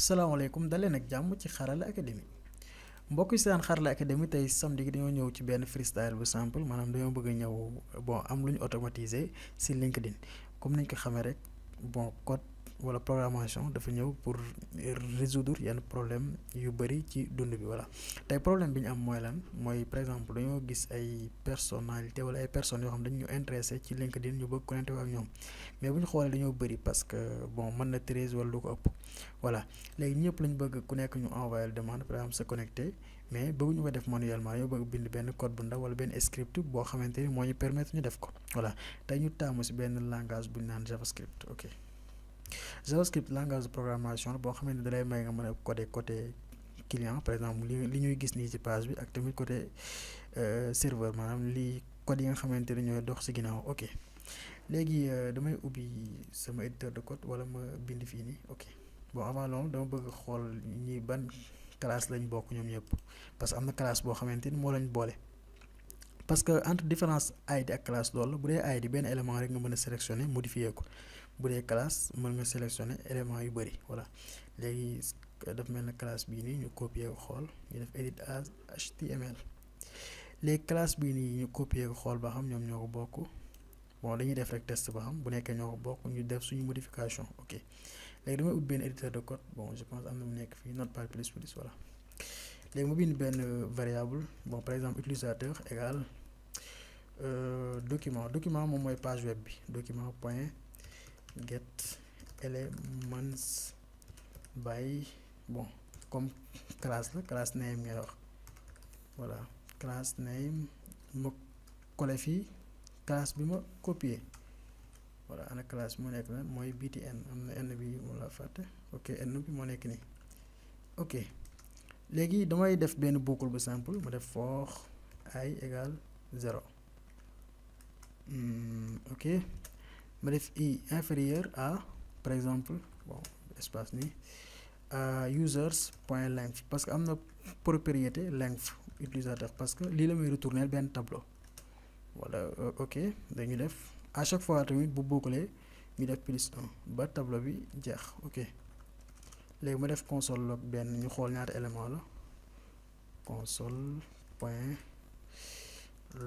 salaamaaleykum daleen ak jàmm ci Xarala Academy mbokk yi seen Xarala Academy tey samedi gi dañoo ñëw ci benn freestyle bu simple maanaam dañoo bëgg a ñëw bon am lu ñu automatiser si LinkedIn comme niñ ko xamee rek bon code wala programmation dafa ñëw pour résoudre yenn problème yu bëri ci dund bi voilà tey problème bi ñu am mooy lan mooy par exemple dañoo gis ay personnalité wala ay personnes yoo xam dañu ñu intéressé ci LinkedIn ñu bëgg connecté ak ñoom mais bu ñu xoolee dañoo bëri parce que bon mën na 13 wala lu ko ëpp voilà léegi ñëpp lañ bëgg ku nekk ñu envoyé demande par exemple se connecter mais bëgguñu ko def manuellement ñoo bëgg bind benn code bu ndaw wala benn script boo xamante ni moo ñu permettre ñu def ko voilà tey ñu taamu si benn langage bu ñu naan JavaScript ok. JavaScript langage de programmation la boo xamante ne da lay may nga mën a coder côté client par exemple li ñuy gis nii ci page bi ak tamit côté serveur maanaam li code yi nga xamante ne ñooy dox ci ginnaaw ok léegi damay ubbi sama éditeur de code wala ma bind fii nii ok bon avant loolu dama bëgg xool ñi ban classe lañ bokk ñoom ñëpp parce que am na classe boo xamante ni moo lañ boole parce que entre différence ID ak classe loolu la bu dee ID benn élément rek nga mën a sélectionner modifier ko bu dee classe mën nga sélectionner élément yu bëri voilà léegi daf mel na classe bii nii ñu copier ko xool ñu def edit as HTML léegi classe bii nii ñu copier ko xool ba xam ñoom ñoo ko bokk bon dañuy def rek test ba xam bu nekkee ñoo ko bokk ñu def suñu modification ok léegi damay ubbi benn éditeur de code bon je pense am na mu nekk fii Notepad++ voilà léegi mu bind benn variable bon par exemple utilisateur égal document moom mooy page web bi document point get elements by bon comme classe la classe name ngay wax voilà classe name ma collé fii classe bi ma copier voilà ana classe bi mu nekk na mooy btn am na n bi mu la fàtte ok n bi moo nekk nii ok léegi damay def benn boucle bu simple ma def for I égale 0 ok ma def i inférieur à par exemple bon espace ni users point length parce que am na propriété length utilisateur parce que lii la muy retourner benn tableau voilà ok dañu def à chaque fois tamit bu boucler ñu def +1 ba tableau bi jeex ok léegi ma def console log benn ñu xool ñaata élément la console point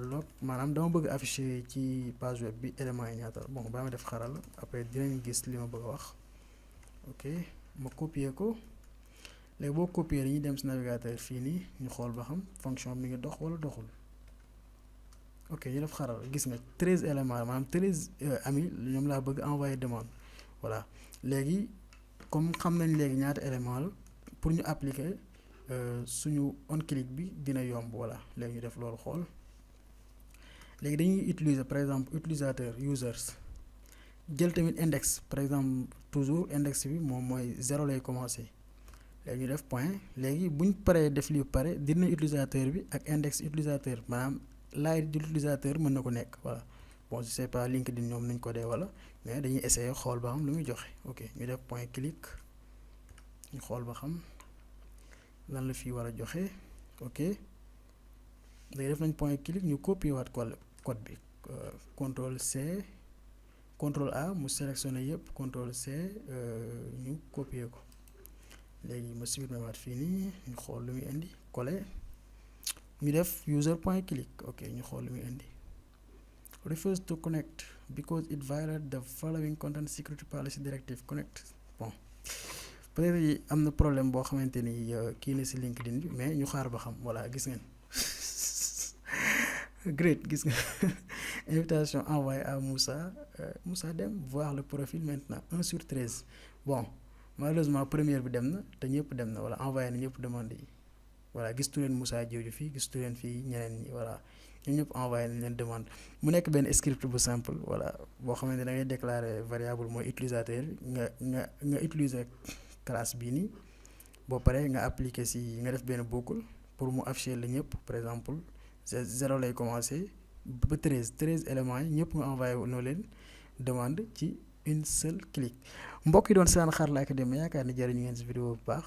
log maanaam dama bëgg afficher ci page web bi éléments yi ñaata bon ba ma def xaral après dinañ gis li ma bëgg a wax ok ma copier ko léegi boo copier dañuy dem si navigateur fii nii ñu xool ba xam fonction bi mi ngi dox wala doxul ok ñu def xaral gis nga 13 éléments maanaam 13 amis ñoom laa bëgg envoyer demande voilà léegi comme xam nañ léegi ñaata élément la pour ñu appliquer suñu on click bi dina yomb voilà léegi ñu def loolu xool léegi dañuy utiliser par exemple utilisateur users jël tamit index par exemple toujours index bi moom mooy 0 lay commencer léegi ñu def point léegi buñ paree def li pare dina utilisateur bi ak index utilisateur maanaam laay di utilisateur mën na ko nekk voilà bon je sais pas LinkedIn ñoom nañ ko dee wala mais dañuy essayer xool ba xam lu muy joxe ok ñu def point click ñu xool ba xam lan la fii war a joxe ok léegi def nañ point click ñu copier waat code bi contrôle C contrôle A mu sélectionné yëpp contrôle C ñu copier ko léegi ma supprimer waat fii nii ñu xool lu muy indi coller ñu def user point click ok ñu xool lu muy indi refuse to connect because it violated the following content security policy directive connect bon peut-être am na problème boo xamante ni kii na si LinkedIn bi mais ñu xaar ba xam voilà gis ngeen great gis nga invitation envoyée à Moussa Deme voir le profil maintenant 1/13 bon malheureusement première bi dem na te ñëpp dem na voilà envoyé na ñëpp demande yi voilà gistu leen Moussa Diédhiou fii gistu leen fii ñeneen ñi voilà ñun ñëpp envoyé nañ leen demande mu nekk benn script bu simple voilà boo xamante ne da ngay déclarer variable mooy utilisateur nga utiliser classe bii nii boo paree nga appliquer si nga def benn boucle pour mu afficher la ñëpp par exemple 0 lay commencer ba 13 éléments yi ñëpp nga envoyé noo leen demande ci une seule clic mbokk yi doon saan Xarala Academy yaakaar ni jëriñu ngeen si vidéo bu baax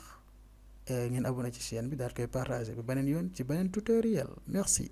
ngeen abonné ci chaîne bi daal koy partager ba beneen yoon ci beneen tutoriel merci